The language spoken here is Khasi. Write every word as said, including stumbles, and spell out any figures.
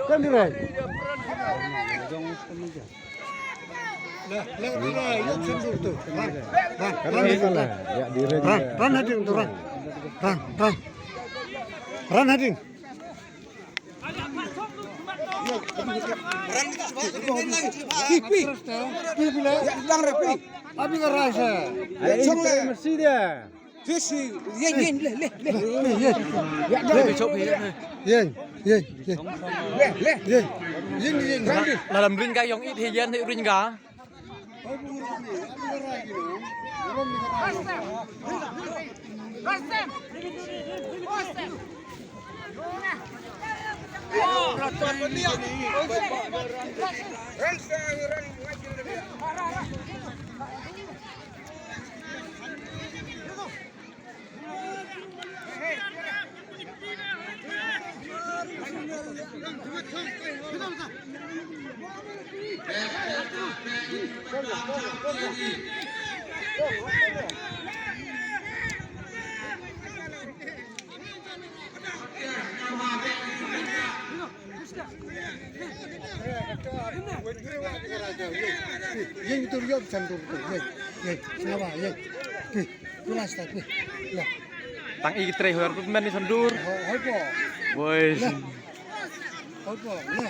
Kan di rai. Ran, ran, ran hading tu, ran. Ran, ran. Ran hading. Pi, pi. Pi, pi le. Abi ka rai sa. Ai, mesti dia. Pi si, yen, yen, le, le, le. Yen. Yen, yen, yen. Le, le. Yen. Yen, yen. Ran di. Dalam ring ka yong it hi yen hi ring ka. Yen tur yop san tur tur yen. Yen. Naba yen. Pi. Pi last pi. La. Tang i trei hor tu men ni sandur. Ho ho po. Woi. La. Ho po. La.